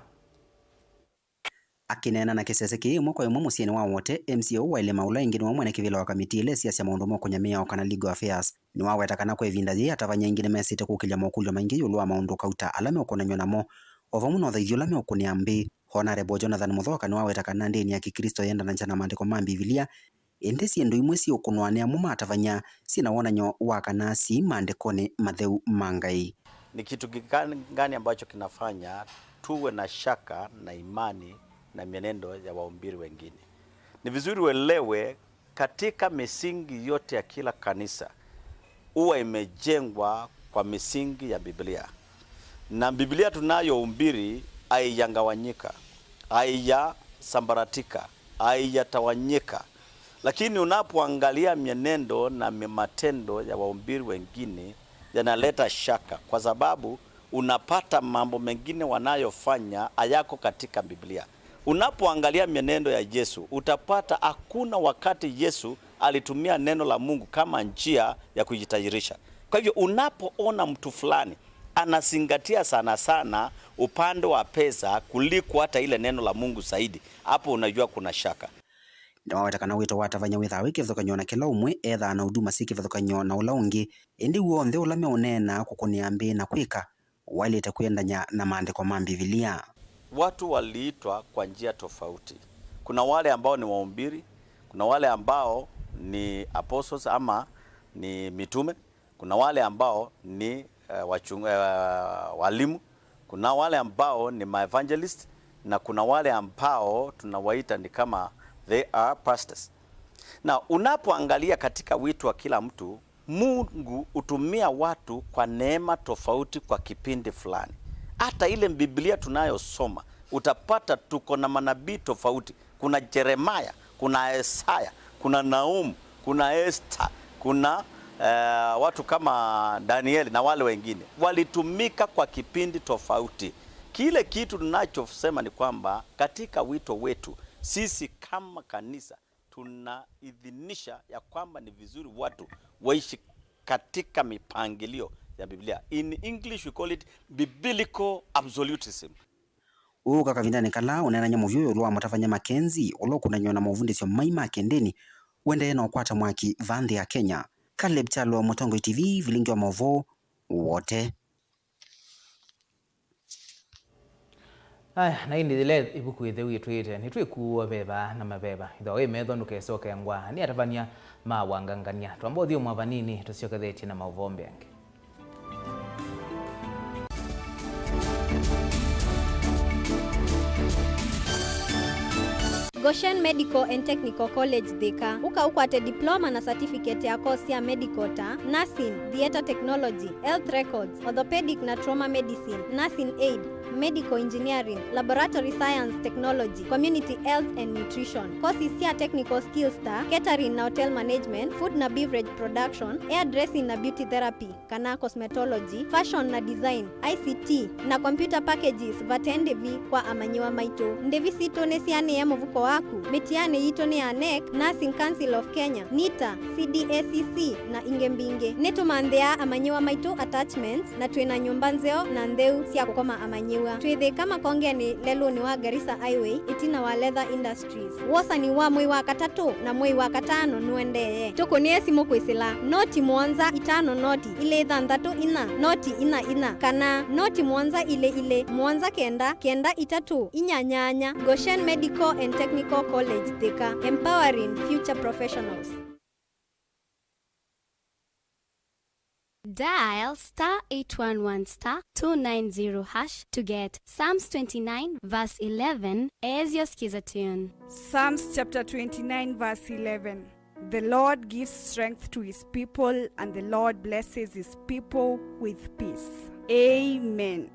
Akĩneena na kĩsese kĩĩ ĩmwe kwa ĩmwe mũsyĩnĩ wa Wote, M C A ũũ wa Ilima, ũla ĩngĩ nĩwe mwene kĩvĩla wa kamiti ĩla ĩsiasya maũndũ ma ũkũnya mĩao kana legal affairs, nĩwaweta kana kwa ĩvinda yĩĩ atavany'a aingĩ nĩmesĩte kũkĩlya mokũlyo maingĩ ĩũlũ wa maũndũ kauta ala meũkonany'a namo, o vamwe na ũthaithi ũla meũkũnĩa mbĩ. Honorable Jonathan Muthoka nĩwaweta kana ndĩni ya Kĩklĩsto yendanasya na maandĩko ma Mbivilia, ĩndĩ syĩndũ imwe syĩũkũnwa nĩ amwe ma atavany'a syĩ na wonany'o wa kana syĩ maandĩkonĩ matheu ma Ngai. Ni kitu gani, gani ambacho kinafanya tuwe na shaka na imani na mienendo ya wahubiri wengine? Ni vizuri uelewe, katika misingi yote ya kila kanisa huwa imejengwa kwa misingi ya Biblia, na Biblia tunayohubiri haijagawanyika, haijasambaratika, haijatawanyika. Lakini unapoangalia mienendo na mi-, matendo ya wahubiri wengine, yanaleta shaka, kwa sababu unapata mambo mengine wanayofanya hayako katika Biblia. Unapoangalia mienendo ya Yesu, utapata hakuna wakati Yesu alitumia neno la Mungu kama njia ya kujitajirisha. Kwa hivyo, unapoona mtu fulani anazingatia sana sana upande wa pesa kuliko hata ile neno la Mungu zaidi, hapo unajua kuna shaka. Nĩwaweta kana wĩto wa atavany'a wĩthaa wĩ kĩvathũkany'o na kĩla ũmwe ethaa na huduma syĩ kĩvathũkany'o na ũla ũngĩ, ĩndĩ w'onthe ũla meũneena kũkũnĩa mbĩ na kwĩka waĩlĩte kwĩendany'a na maandĩko ma Mbivilia. Watu waliitwa kwa njia tofauti. Kuna wale ambao ni wahubiri, kuna wale ambao ni apostles ama ni mitume, kuna wale ambao ni, eh, wachung-, eh, walimu, kuna wale ambao ni maevangelist, na kuna wale ambao tunawaita ni kama they are pastors. Na unapoangalia katika wito wa kila mtu, Mungu hutumia watu kwa neema tofauti kwa kipindi fulani. Hata ile Biblia tunayosoma, utapata tuko na manabii tofauti. Kuna Jeremiah, kuna Isaiah, kuna Naum, kuna Esther, kuna, eh, watu kama Danieli na wale wengine. Walitumika kwa kipindi tofauti. Kile kitu ninachosema ni kwamba katika wito wetu, sisi kama kanisa, tunaidhinisha ya kwamba ni vizuri watu waishi katika mipangilio ya Biblia. In English we call it biblical absolutism. Ũka kavindanĩ kala ũneenany'a mũvyũ ĩũlũ wa mũtavany'a Mackenzie, ũla ũkũnany'o na movundĩsyo mai ma kĩndĩni, ũendee na ũkwata mwaki va nthĩ ya Kenya. Caleb Kyalo, Mũtongoi T V, vilingi wa maũvoo, Wote. Aya, na ĩndĩ yĩla ĩvuku ĩtheu yĩtwĩĩte, nĩtwĩkuuo veva na maveva. Ĩthwa wĩ metho ndũkese ũkengwa nĩ atavany'a ma wangangany'a. Twamba ũthyũmũa vanini, tũsyokethetye na maũvoo mbeange. Goshen Medical and Technical College Thika. Ũka ũkwate diploma na certificate ya course sya medical ta nursing, theatre technology, health records, orthopedic na trauma medicine, nursing aid, medical engineering, laboratory science technology, community health and nutrition. Courses sya technical skills ta catering na hotel management, food na beverage production, hairdressing na beauty therapy kana cosmetology, fashion na design, I C T, na computer packages vate ndĩvi kwa amanyĩw'a maitũ. Ndĩvi sitũ nĩsianĩe mũvuko waku. Mĩtianĩ yitũ nĩ ya nec, Nursing Council of Kenya, nita, C D A C C, na ingĩ mbingĩ. Nĩtũmanthĩaa amanyĩw'a maitũ attachments, na twĩ na nyũmba nzeo na ntheu sya kũkoma amanyĩw'a. Twĩ Thĩka Makongenĩ lelũnĩ wa Garissa Highway, ĩtina wa Leather Industries. Wosani wa mwei wa katatũ na mwei wa katano nũendee. Tũkũnĩe simũ kwĩsĩla noti mũonza itano noti ilĩ thanthatũ inya noti inya inya kana noti mũonza ilĩ ilĩ mũonza kenda kenda itatũ inya nyanya. Goshen Medical and Technical College Thika, empowering future professionals. Dial star eight one one star two nine zero hash to get Psalms twenty-nine verse eleven as your Skiza tune. Psalms chapter twenty-nine, verse eleven. The Lord gives strength to his people, and the Lord blesses his people with peace. Amen.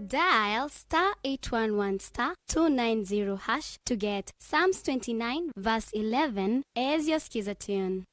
Dial star eight one one star two nine zero hash to get Psalms twenty-nine verse eleven as your Skiza tune.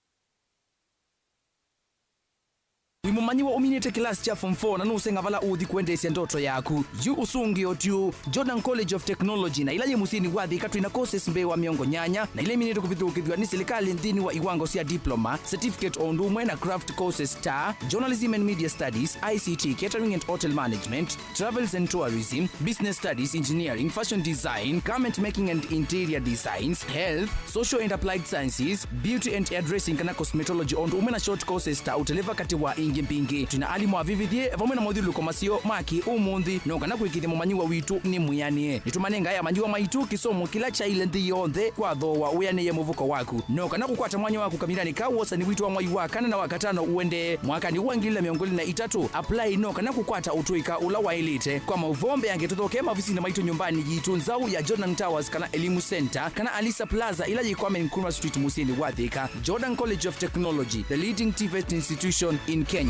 Wĩ mũmanyĩwa ũminĩte kĩlasi kya form four na nũũsenga vala ũũthi kũendeesya ndoto yaku? Yu ũsũngĩo tyu. Jordan College of Technology, na ila yĩ mũsyĩnĩ wa Thika, twĩ na courses mbee wa mĩongo nyanya, na ila iminĩtwe kũvithũkĩthw'a nĩ silikalĩ nthĩnĩ wa iwango sya diploma, certificate, o ũndũ ũmwe na craft courses ta Journalism and Media Studies, I C T, Catering and Hotel Management, Travels and Tourism, Business Studies, Engineering, Fashion Design, Garment Making and Interior Designs, Health, Social and Applied Sciences, Beauty and Hairdressing kana Cosmetology, o ũndũ ũmwe na short courses ta ũteleva, katĩ wa ingĩ mbingĩ. Twĩ na alimũ avĩvĩthye vamwe na mothyũlũlũko maseo ma kĩ-ũmũnthĩ, no kana kũĩkĩĩthya mũmanyĩw'a witũ nĩ mwĩanĩe. Nĩtũmanengae amanyĩw'a maitũ kĩsomo kĩla kyaĩle nthĩ yonthe kwa thooa wĩanĩe mũvuko waku. No kana kũkwata mwanya waku kavindanĩ ka wosani witũ wa mwai wa kana na wa katano ũendee mwakanĩ wa ngili ilĩ na mĩongo ĩlĩ na itatũ, apply no kana kũkwata ũtũĩka ũla waĩlĩte. Kwa maũvoo mbeange tũthokee maovisinĩ maitũ nyũmbanĩ yitũ nzaũ ya Jordan Towers kana Elimu Center kana Alisa Plaza ĩla yĩ Kwame Nkrumah Street mũsyĩnĩ wa Thika. Jordan College of Technology, the leading TVET institution in Kenya.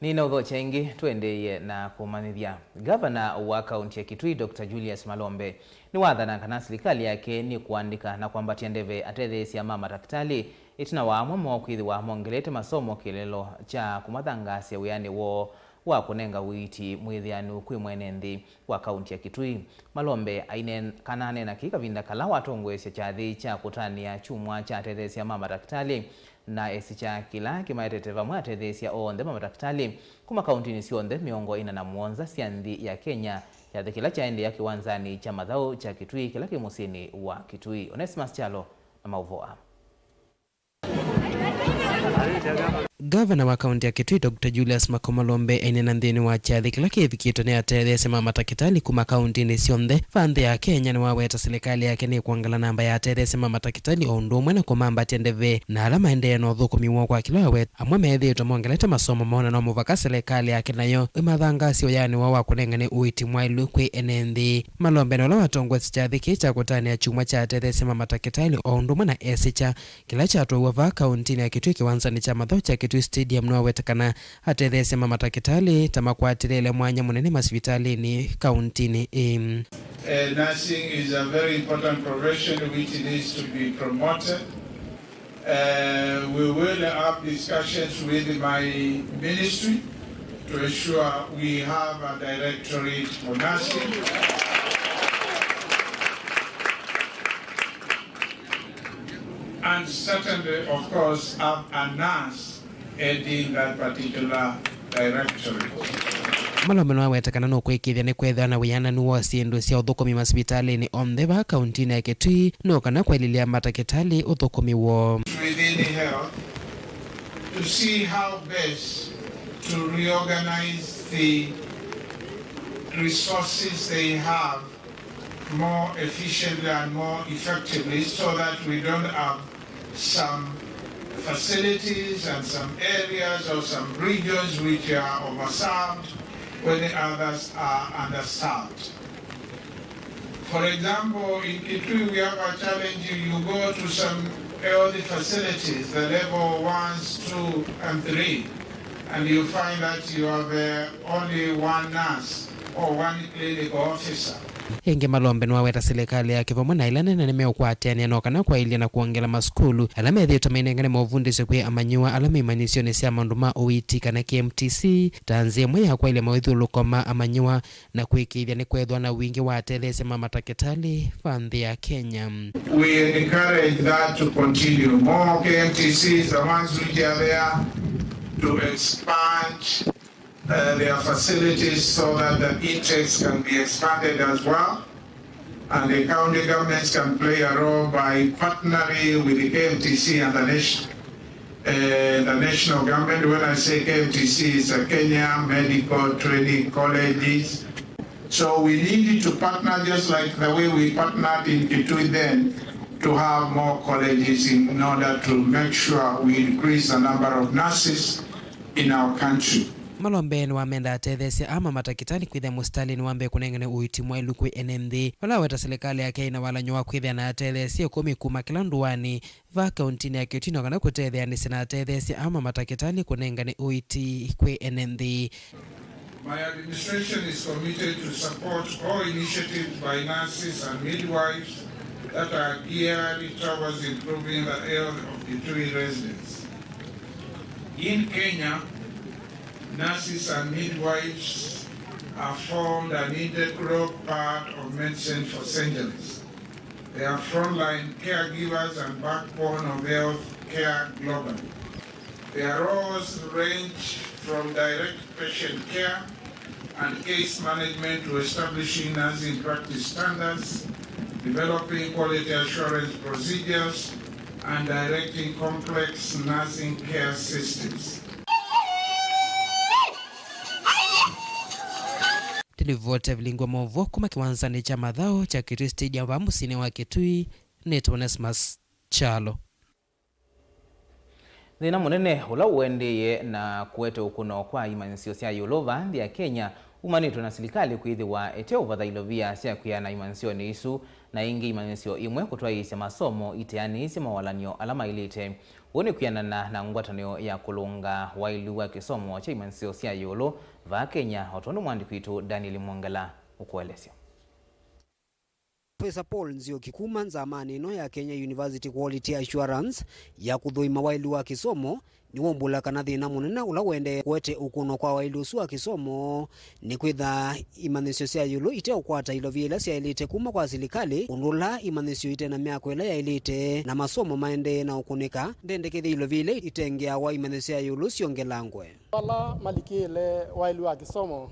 Nĩnaũthokya ĩngĩ, tũendeeye na kũmanyĩthya. Ngavana wa kaunti ya Kitui, Doctor Julius Malombe, nĩwathana kana silikalĩ yake nĩkũandĩka na kwambatya ndeve atetheesya ma matakĩtalĩ, ĩtina wa amwe moo kwĩthĩwa mongelete masomo kĩeleelo kya kũmathangaasya wĩanĩ woo wa kũnenga ũiiti mwĩthĩanu kwĩ mwene nthĩ wa kaunti ya Kitui. Malombe aine-, kana aneena kĩĩ kavinda kala watongoesya kyathĩ kya kũtanĩa kyumwa kya atetheesya ma matakĩtalĩ na esikya kĩla kĩmaetete vamwe atetheesya onthe ma matakĩtalĩ kuma kauntinĩ syonthe mĩongo ĩna na mũonza sya nthĩ ya Kenya, kyathĩ kĩla kyaendeea kĩwanzanĩ kya mathaũ kya Kitui kĩla kĩ mũsyĩnĩ wa Kitui. Onesimus Kyalo na maũvoo aa. Ngavana wa kaunti ya Kitui, Doctor Julius Malombe, aineena nthĩnĩ wa kyathĩ kĩla kĩvikĩtwe nĩ atetheesya ma matakĩtalĩ kuma kauntinĩ syonthe va nthĩ ya Kenya, nĩwaweta silikalĩ yake nĩkwongela namba ya atetheesya ma matakĩtalĩ o ũndũ ũmwe na kũmambatya ndeve, na ala maendee na ũthũkũmi woo kwa kĩla waweta. Amwe methĩĩtwe mongelete masomo moo, na no mũvaka silikalĩ yake nayo ĩmathangaasye wĩanĩ woo wa kũnengane ũiiti mwaĩlu kwĩ ene nthĩ. Malombe nĩ ũla watongoesye kyathĩ kĩĩ kya kũtanĩa kyumwa kya atetheesya ma matakĩtalĩ o ũndũ ũmwe na esikya kĩla kyatwawa vaa kauntinĩ ya Kitui kĩwanzanĩ kya mathaũ kya Kitui Stadium. Nĩwaweta kana atetheesya ma matakĩtalĩ ta makwatĩlĩĩle mwanya mũnene masivitalĩnĩ kauntinĩ ĩĩ. Uh, nursing is a very important profession which needs to be promoted. Uh, we will have discussions with my ministry to ensure we have a directorate for nursing. And certainly, of course, have a nurse heading that particular directorate. Malombe nĩwaweta kana nũkwĩkĩĩthya nĩkwethĩwa na wĩananu wa syĩndũ sya ũthũkũmi masivitalĩnĩ onthe vaa kauntinĩ ya Kitui, no kana kwaĩlĩlya matakĩtalĩ ũthũkũmi woo. Within health to see how best to reorganize the resources they have more efficiently and more effectively so that we don't have some facilities and some areas or some regions which are overserved when the others are underserved. For example, in Kitui we have a challenge. You go to some health facilities, the level ones, two, and three, and you find that you have uh, only one nurse or one clinical officer. Ĩngĩ Malombe nĩwaweta silikalĩ yake vamwe na ila nene nĩmeũkwatĩanĩa no kana kwaĩlya na kwongela masukulu ala methĩĩtwe mainengane mavundĩsyo kwĩ amanyĩw'a ala me imanyĩsyonĩ sya maũndũ ma ũiiti kana K M T C ta nzĩa ĩmwe ya kwaĩlya mawĩthyũlũlũko ma amanyĩw'a na kũĩkĩĩthya nĩkwethĩwa na wingĩ wa atetheesya ma matakĩtalĩ va nthĩ ya Kenya. We encourage that to continue. More K M T Cs, the ones which are there, to expand uh, their facilities so that the intakes can be expanded as well. And the county governments can play a role by partnering with the K M T C and the nation. uh, the national government. When I say K M T C, it's a Kenya Medical Training Colleges. So we need to partner just like the way we partnered in Kitui then, to have more colleges in order to make sure we increase the number of nurses in our country. Malombe nĩwamenda atetheesya ama matakĩtalĩ kwĩthĩa mũsitalĩnĩ wa mbee kũnengane ũiiti mwaĩlu kwĩ ene nthĩ. Vala aweta silikalĩ yake ĩna walany'o wa kwĩthĩa na atetheesya ĩkũmi kuma kĩla ndũanĩ va kauntinĩ ya Kitui no kana kũtetheanĩsya na atetheesya ama matakĩtalĩ kũnengane ũiiti kwĩ ene nthĩ. My administration is committed to support all initiatives by nurses and midwives that are geared towards improving the health of Kitui residents. In Kenya, nurses and midwives have formed an integral part of medicine for centuries. They are frontline caregivers and backbone of health care globally. Their roles range from direct patient care and case management to establishing nursing practice standards, developing quality assurance procedures, and directing complex nursing care systems. Ndilivoti ya vilingwa maũvoo kuma kĩwanzanĩ kya mathaũ kya Kitui Stadium vaa mũsyĩnĩ wa Kitui, nĩtwa Onesmus Kyalo. Thĩna mũnene ũla ũendee na kũete ũkũno kwa imanyĩsyo sya ĩũlũ vaa nthĩ ya Kenya umanĩtwe na silikalĩ kwĩthĩwa ĩteũvatha ilovia sya kwĩana imanyĩsyonĩ isu, na ĩngĩ imanyĩsyo imwe kũtwaĩĩsya masomo iteanĩĩsye mawalany'o ala maĩlĩte. Ũu nĩ kwĩanana na ngwatanĩo ya kũlũnga waĩlu wa kĩsomo kya imanyĩsyo sya ĩũlũ vaa Kenya, o tondũ mwandĩki witũ Daniel Mwongela ũkũelesya. Professor Paul Nzioki kuma nzamanĩ ĩno ya Kenya University Quality Assurance ya kũthũima waĩlu wa kĩsomo nĩwaumbũla kana thĩna mũnene ũla ũendee kũete ũkũno kwa waĩlu ũsu wa kĩsomo nĩ kwĩtha imanyĩsyo sya ĩũlũ iteũkwata ilovia ila syaĩlĩte kuma kwa silikalĩ, ũndũ ũla imanyĩsyo ite na myako ĩla yaĩlĩte na masomo maendee na ũkũnĩka, ndendekethya ilovia ila itengeawa imanyĩsyo sya ĩũlũ syongelangwe. Ala malikĩĩle waĩlu wa kĩsomo,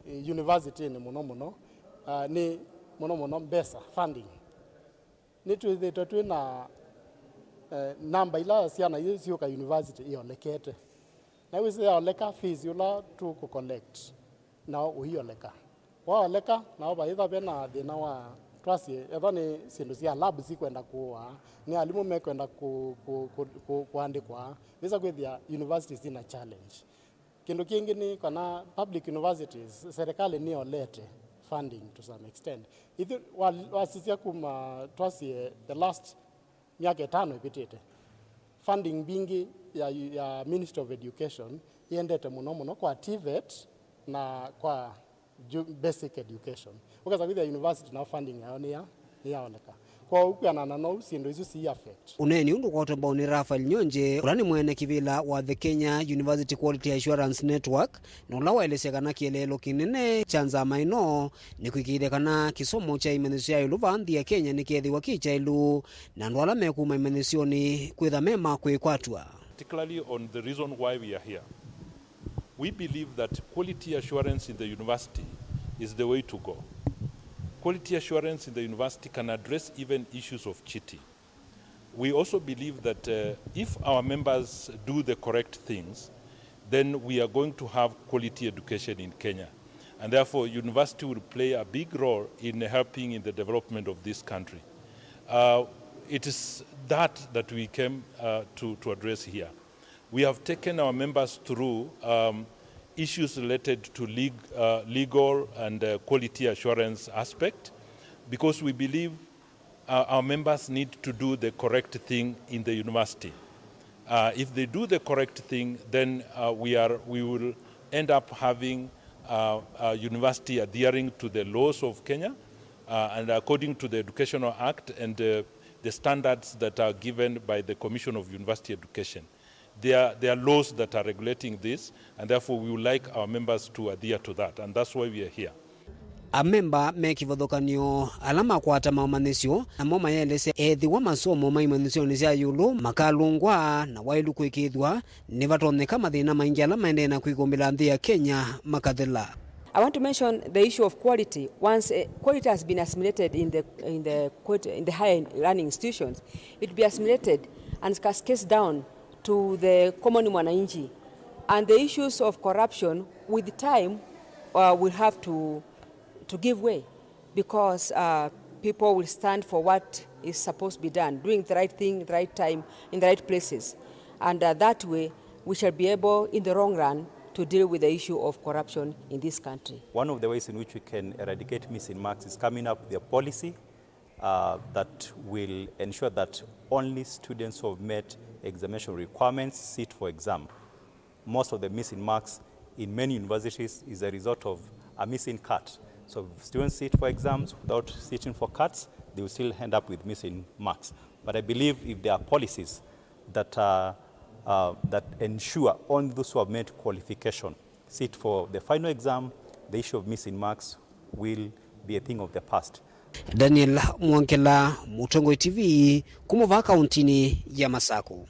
eh, yunivasitĩnĩ mũno mũno, ah, nĩ mũno mũno mbesa, funding. Nĩtwĩthĩĩtwe twĩ na, eh, namba ila syana isu syũka university ĩolekete. Na wĩsĩ yaoleka, fees ũla tũkũ collect nao ũioleka. Waoleka, nao vaĩtha ve na thĩna wa, twasye, ethwa nĩ syĩndũ sya lab sikwenda kũũa, nĩ alimũ mekwenda kũ-, kũ-, kũ-, kũ-, kũandĩkwa, wĩsa kwĩthĩa universities ina challenge. Kĩndũ kĩngĩ nĩ kana public universities, serikali nĩyolete funding to some extent. Ithyĩ wa-, wasisya kuma twasye the last myaka ĩtano ĩvĩtĩte, funding mbingĩ ya, ya Ministry of Education yendete mũno mũno kwa TVET na kwa ju-, basic education. Ũkesa kwĩthĩa university nao funding yao nĩya-, nĩyaoneka. Kwoou kwĩanana nou syĩndũ isu sii affect. Ũneeni ũndũ ũkwatwe mbau nĩ Raphael Nyonje, ũla nĩ mwene kĩvĩla wa The Kenya University Quality Assurance Network, na ũla waelesya kana kĩeleelo kĩnene kya nzama ĩno nĩ kũĩkĩĩthya kana kĩsomo kya imanyĩsyo sya ĩũlũ vaa nthĩ ya Kenya nĩkethĩwa kĩ kyaĩlu, na andũ ala mekuma imanyĩsyonĩ kwĩtha me ma kwĩkwatw'a. Particularly on the reason why we are here. We believe that quality assurance in the university is the way to go. Quality assurance in the university can address even issues of cheating. We also believe that, uh, if our members do the correct things, then we are going to have quality education in Kenya. And therefore, university will play a big role in helping in the development of this country. Uh, it is that that we came, uh, to, to address here. We have taken our members through, um, issues related to leg-, uh, legal and, uh, quality assurance aspect, because we believe, uh, our members need to do the correct thing in the university. Uh, if they do the correct thing, then, uh, we are, we will end up having, uh, a university adhering to the laws of Kenya, uh, and according to the Educational Act and, uh, the standards that are given by the Commission of University Education. There are, there are laws that are regulating this, and therefore we would like our members to adhere to that, and that's why we are here. Amemba me kĩvathũkany'o ala makwata maũmanyĩsyo namo mayaelesya ethĩwa masomo ma imanyĩsyonĩ sya ĩũlũ makalũngwa na waĩlu kũĩkĩĩthw'a, nĩvatonyeka mathĩna maingĩ ala maendee na kwĩkũmbĩla nthĩ ya Kenya makathela. I want to mention the issue of quality. Once, eh, quality has been assimilated in the, in the quality, in the higher learning institutions, it will be assimilated and cascades down to the common mwananchi, and the issues of corruption with time, uh, will have to, to give way, because, uh, people will stand for what is supposed to be done, doing the right thing, the right time, in the right places. And, uh, that way, we shall be able, in the long run, to deal with the issue of corruption in this country. One of the ways in which we can eradicate missing marks is coming up with a policy, uh, that will ensure that only students who have met examination requirements sit for exam. Most of the missing marks in many universities is a result of a missing cut. So if students sit for exams without sitting for cuts, they will still end up with missing marks. But I believe if there are policies that, uh, uh, that ensure only those who have met qualification sit for the final exam, the issue of missing marks will be a thing of the past. Daniel Mwongela, Mũtongoi T V, kuma vaa kauntinĩ ya Masaku.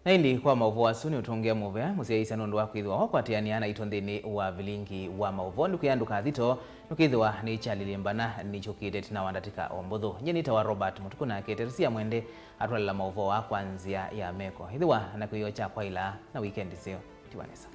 Na ĩndĩ kwa maũvoo asu nĩũtũngĩa mũvea mũsyaĩĩsya nũndũ wa kwĩthĩwa wakwatĩanĩa naitũ nthĩnĩ wa vilingi wa maũvoo. Nĩkwĩa ndũkathi too, nũkĩthĩwa nĩkyalilĩmbana nĩkyũkĩte ĩtina wa ndatĩka o mbũthũ. Nyie nĩtawa Robert Mũtuku, nake Teresia Mwende atwalela maũvoo aa kwa nzĩa ya meko. Ĩthĩwa na kĩw'ũ kya kwaĩla na wikendi nzeo. Tiwa nesa.